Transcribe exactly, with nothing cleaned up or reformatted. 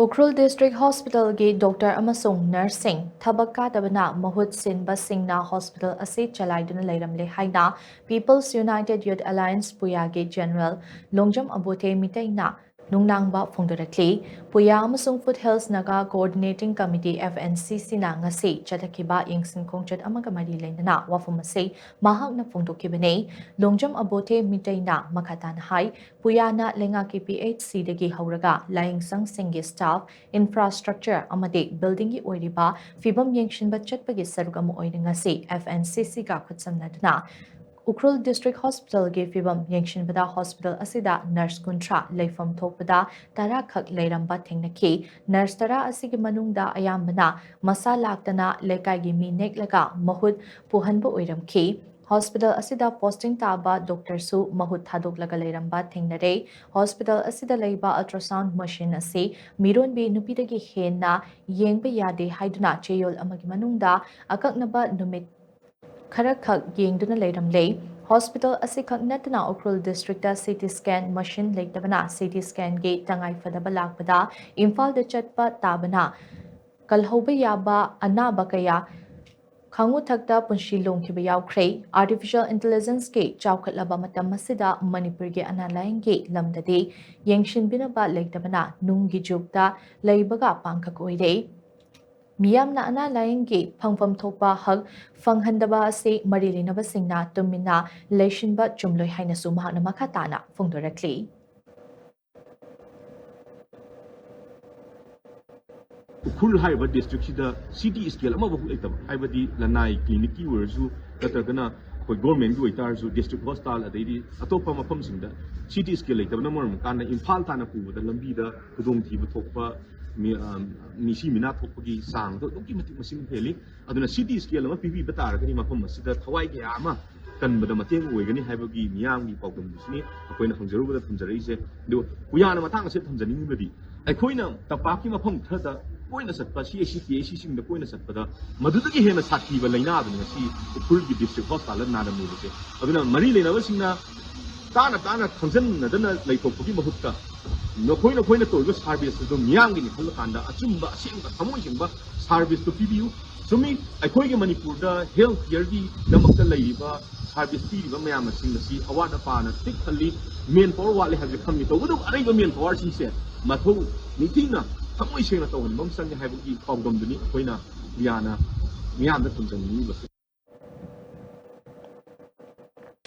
Ukhrul district ꯍꯣꯁꯄꯤꯇꯥꯜꯒꯤ doctor ꯑꯃꯁꯨꯡ ꯅꯔꯁꯁꯤꯡ ꯊꯕꯛ ꯀꯥꯗꯕꯅ ꯃꯍꯨꯠ ꯁꯤꯟꯕꯁꯤꯡꯅ ꯍꯣꯁꯄꯤꯇꯥꯜ ꯑꯁꯤ ꯆꯂꯥꯏꯗꯨꯅ ꯂꯩꯔꯝꯂꯦ ꯍꯥꯏꯅ People's United Youth Alliance ꯄꯨꯌꯥꯒꯤ ꯖꯦꯅꯔꯦꯜ ꯂꯣꯡꯖꯝ ꯑꯕꯣꯇꯦ ꯃꯤꯇꯩꯅ ꯅꯨꯡꯅꯥꯡꯕ ꯐꯣꯡꯗꯣꯔꯛꯂꯤ꯫ ꯄꯨꯌꯥ ꯑꯃꯁꯨꯡ foot hills Naga coordinating committee, F N C C ꯅ ꯉꯁꯤ ꯆꯠꯊꯈꯤꯕ ꯌꯦꯡꯁꯤꯟ ꯈꯣꯡꯆꯠ ꯑꯃꯒ ꯃꯔꯤ ꯂꯩꯅꯅ ꯋꯥꯐꯝ ꯑꯁꯤ ꯃꯍꯥꯛꯅ ꯐꯣꯡꯗꯣꯛꯈꯤꯕꯅꯤ꯫ ꯂꯣꯡꯖꯝ ꯑꯕꯣꯇꯦ ꯃꯤꯇꯩꯅ ꯃꯈꯥ ꯇꯥꯅ ꯍꯥꯏ, ꯄꯨꯌꯥꯅ ꯂꯩꯉꯥꯛꯀꯤ P H C ꯗꯒꯤ ꯍꯧꯔꯒ ꯂꯥꯏꯌꯦꯡꯁꯪꯁꯤꯡꯒꯤ ꯁ꯭ꯇꯥꯐ, ꯏꯟꯐ꯭ꯔꯥꯁ꯭ꯇ꯭ꯔꯛꯆꯔ ꯑꯃꯗꯤ ꯕꯤꯜꯗꯤꯡꯒꯤ ꯑꯣꯏꯔꯤꯕ ꯐꯤꯕꯝ ꯌꯦꯡꯁꯤꯟꯕ ꯆꯠꯄꯒꯤ ꯁꯔꯨꯛ ꯑꯃ ꯑꯣꯏꯅ ꯉꯁꯤ F N C C ꯒ ꯈꯨꯠꯁꯝꯅꯗꯨꯅ ꯎꯈ꯭ꯔꯨꯜ ꯗꯤꯁꯇ꯭ꯔꯤꯛ ꯍꯣꯁꯄꯤꯇꯥꯜꯒꯤ ꯐꯤꯕꯝ ꯌꯦꯡꯁꯤꯟꯕꯗ ꯍꯣꯁꯄꯤꯇꯥꯜ ꯑꯁꯤꯗ ꯅꯔꯁ ꯀꯨꯟꯊ꯭ꯔꯥ ꯂꯩꯐꯝ ꯊꯣꯛꯄꯗ ꯇꯔꯥ ꯈꯛ ꯂꯩꯔꯝꯕ ꯊꯦꯡꯅꯈꯤ꯫ ꯅꯔꯁ ꯇꯔꯥ ꯑꯁꯤꯒꯤ ꯃꯅꯨꯡꯗ ꯑꯌꯥꯝꯕꯅ ꯃꯁꯥ ꯂꯥꯛꯇꯅ ꯂꯩꯀꯥꯏꯒꯤ ꯃꯤ ꯅꯦꯛꯂꯒ ꯃꯍꯨꯠ ꯄꯨꯍꯟꯕ ꯑꯣꯏꯔꯝꯈꯤ꯫ ꯍꯣꯁꯄꯤꯇꯥꯜ ꯑꯁꯤꯗ ꯄꯣꯁꯇꯤꯡ ꯇꯥꯕ ꯗꯣꯛꯇꯔꯁꯨ ꯃꯍꯨꯠ ꯊꯥꯗꯣꯛꯂꯒ ꯂꯩꯔꯝꯕ ꯊꯦꯡꯅꯔꯦ꯫ ꯍꯣꯁꯄꯤꯇꯥꯜ ꯑꯁꯤꯗ ꯂꯩꯕ ꯑꯜꯇ꯭ꯔꯥꯁꯥꯎꯟ ꯃꯁꯤꯟ ꯑꯁꯤ ꯃꯤꯔꯣꯟꯕꯤ ꯅꯨꯄꯤꯗꯒꯤ ꯍꯦꯟꯅ ꯌꯦꯡꯕ ꯌꯥꯗꯦ ꯍꯥꯏꯗꯨꯅ ꯆꯌꯣꯜ ꯑꯃꯒꯤ ꯃꯅꯨꯡꯗ ꯑꯀꯛꯅꯕ ꯅꯨꯃꯤꯠ ꯈꯔꯈꯛ ꯌꯦꯡꯗꯨꯅ ꯂꯩꯔꯝꯂꯦ꯫ ꯍꯣꯁꯄꯤꯇꯥꯜ ꯑꯁꯤꯈꯛ ꯅꯠꯇꯅ Ukhrul district C T scan ꯃꯁꯤꯟ ꯂꯩꯇꯕꯅ C T scan ꯒꯤ ꯇꯉꯥꯏ ꯐꯗꯕ ꯂꯥꯛꯄꯗ ꯏꯝꯐꯥꯜꯗ ꯆꯠꯄ ꯇꯥꯕꯅ ꯀꯜꯍꯧꯕ ꯌꯥꯕ ꯑꯅꯥꯕ ꯀꯌꯥ ꯈꯥꯉꯨꯊꯛꯇ ꯄꯨꯟꯁꯤ ꯂꯣꯡꯈꯤꯕ ꯌꯥꯎꯈ꯭ꯔꯦ꯫ Artificial Intelligence ꯀꯤ ꯆꯥꯎꯈꯠꯂꯕ ꯃꯇꯝ ꯑꯁꯤꯗ ꯃꯅꯤꯄꯨꯔꯒꯤ ꯑꯅꯥ ꯂꯥꯌꯦꯡꯒꯤ ꯂꯝꯗꯗꯤ ꯌꯦꯡꯁꯤꯟꯕꯤꯅꯕ ꯂꯩꯇꯕꯅ ꯅꯨꯡꯒꯤ ꯖꯨꯒꯇ ꯂꯩꯕꯒ ꯄꯥꯡꯈꯛ ꯑꯣꯏꯔꯦ꯫ ꯃꯤꯌꯥꯝꯅ ꯑꯅꯥ ꯂꯥꯌꯦꯡꯒꯤ ꯐꯪꯐꯝ ꯊꯣꯛꯄ ꯍꯛ ꯐꯪꯍꯟꯗꯕ ꯑꯁꯤ ꯃꯔꯤ ꯂꯩꯅꯕꯁꯤꯡꯅ ꯇꯨꯃꯤꯟꯅ ꯂꯩꯁꯤꯟꯕ ꯆꯨꯝꯂꯣꯏ ꯍꯥꯏꯅꯁꯨ ꯃꯍꯥꯛꯅ ꯃꯈꯥ ꯇꯥꯅ ꯐꯣꯡꯗꯣꯔꯛꯂꯤ꯫ ꯎꯈ꯭ꯔꯨꯜ ꯍꯥꯏꯔꯤꯕ ꯗꯤꯁꯇ꯭ꯔꯤꯛꯁꯤꯗ C T scan ꯑꯃꯐꯥꯎ ꯂꯩꯇꯕ, ꯍꯥꯏꯕꯗꯤ ꯂꯅꯥꯏ ꯀ꯭ꯂꯤꯅꯤꯛꯀꯤ ꯑꯣꯏꯔꯁꯨ ꯅꯠꯇ꯭ꯔꯒꯅ ꯑꯩꯈꯣꯏ ꯒꯣꯔꯃꯦꯟꯒꯤ ꯑꯣꯏꯇꯥꯔꯁꯨ, ꯗꯤꯁꯇ꯭ꯔꯤꯛ ꯍꯣꯁꯄꯤꯇꯥꯜ ꯑꯗꯩꯗꯤ ꯑꯇꯣꯞꯄ ꯃꯐꯝꯁꯤꯡꯗ C T scan ꯂꯩꯇꯕꯅ ꯃꯔꯝ ꯀꯥꯟꯅ ꯏꯝꯐꯥꯜ ꯇꯥꯟꯅ ꯄꯨꯕꯗ ꯂꯝꯕꯤꯗ ꯈꯨꯗꯣꯡꯊꯤꯕ ꯊꯣꯛꯄ, ꯃꯤ-, ꯑ, ꯃꯤꯁꯤ ꯃꯤꯅꯥ ꯊꯣꯛꯄꯒꯤ ꯆꯥꯡꯗꯣ ꯑꯗꯨꯛꯀꯤ ꯃꯇꯤꯛ ꯃꯁꯤꯡ ꯍꯦꯜꯂꯤ꯫ ꯑꯗꯨꯅ C T scan ꯑꯃ ꯄꯤꯕꯤꯕ ꯇꯥꯔꯒꯗꯤ ꯃꯐꯝ ꯑꯁꯤꯗ ꯊꯋꯥꯏ ꯀꯌꯥ ꯑꯃ ꯀꯟꯕꯗ ꯃꯇꯦꯡ ꯑꯣꯏꯒꯅꯤ ꯍꯥꯏꯕꯒꯤ ꯃꯤꯌꯥꯝꯒꯤ ꯄꯥꯎꯗꯝꯗꯨꯁꯨꯅꯤ ꯑꯩꯈꯣꯏꯅ ꯍꯪꯖꯔꯨꯕꯗ ꯊꯝꯖꯔꯛꯏꯁꯦ꯫ ꯑꯗꯨ ꯄꯨꯌꯥꯅ ꯃꯇꯥꯡ ꯑꯁꯤꯗ ꯊꯝꯖꯅꯤꯡꯉꯤꯕꯗꯤ, ꯑꯩꯈꯣꯏꯅ ꯇꯝꯄꯥꯛꯀꯤ ꯃꯐꯝ ꯈꯔꯗ ꯀꯣꯏꯅ ꯆꯠꯄ, C H C, P H C ꯁꯤꯡꯗ ꯀꯣꯏꯅ ꯆꯠꯄꯗ ꯃꯗꯨꯗꯒꯤ ꯍꯦꯟꯅ ꯁꯥꯊꯤꯕ ꯂꯥꯏꯅꯥꯗꯨꯅꯤ ꯉꯁꯤ ꯎꯈ꯭ꯔꯨꯜꯒꯤ ꯗꯤꯁꯇ꯭ꯔꯤꯛ ꯍꯣꯁꯄꯤꯇꯥꯜꯗ ꯅꯥꯔꯝꯃꯤꯕꯁꯦ꯫ ꯑꯗꯨꯅ ꯃꯔꯤ ꯂꯩꯅꯕꯁꯤꯡꯅ ꯇꯥꯅ ꯇꯥꯅ ꯈꯪꯖꯟꯅꯗꯅ ꯂꯩꯊꯣꯛꯄꯒꯤ ꯃꯍꯨꯠꯇ ꯅꯈꯣꯏ ꯅꯈꯣꯏꯅ ꯇꯧꯔꯤꯕ ꯁꯥꯔꯚꯤꯁꯇꯨ ꯃꯤꯌꯥꯝꯒꯤꯅꯤ ꯈꯜꯂꯀꯥꯟꯗ ꯑꯆꯨꯝꯕ ꯑꯁꯦꯡꯕ ꯊꯃꯣꯏ ꯁꯦꯡꯕ ꯁꯥꯔꯚꯤꯁꯇꯨ ꯄꯤꯕꯤꯌꯨ꯫ ꯆꯨꯝꯃꯤ, ꯑꯩꯈꯣꯏꯒꯤ ꯃꯅꯤꯄꯨꯔꯗ ꯍꯦꯜꯊ ꯀꯤꯌꯔꯒꯤꯗꯃꯛꯇ ꯂꯩꯔꯤꯕ ꯁꯥꯔꯚꯤꯁ ꯄꯤꯔꯤꯕ ꯃꯌꯥꯝꯁꯤꯡ ꯑꯁꯤ ꯑꯋꯥꯠ ꯑꯄꯥꯅ ꯄꯤꯛ ꯊꯜꯂꯤ, ꯃꯦꯟ ꯄꯥꯋꯔ ꯋꯥꯠꯂꯤ ꯍꯥꯏꯕꯁꯦ ꯈꯪꯉꯤ꯫ ꯇꯧꯕꯇꯕꯨ ꯑꯔꯩꯕ ꯃꯦꯟ ꯄꯥꯋꯔꯁꯤꯡꯁꯦ ꯃꯊꯧ ꯅꯤꯡꯊꯤꯅ ꯊꯃꯣꯏ ꯁꯦꯡꯅ ꯇꯧꯍꯟꯕ ꯑꯃ ꯆꯪꯉꯦ ꯍꯥꯏꯕꯒꯤ ꯄꯥꯎꯗꯝꯗꯨꯅꯤ ꯑꯩꯈꯣꯏꯅ ꯃꯤꯌꯥꯝꯅ ꯃꯤꯌꯥꯝꯗ ꯊꯝꯖꯅꯤꯡꯉꯤꯕꯁꯦ꯫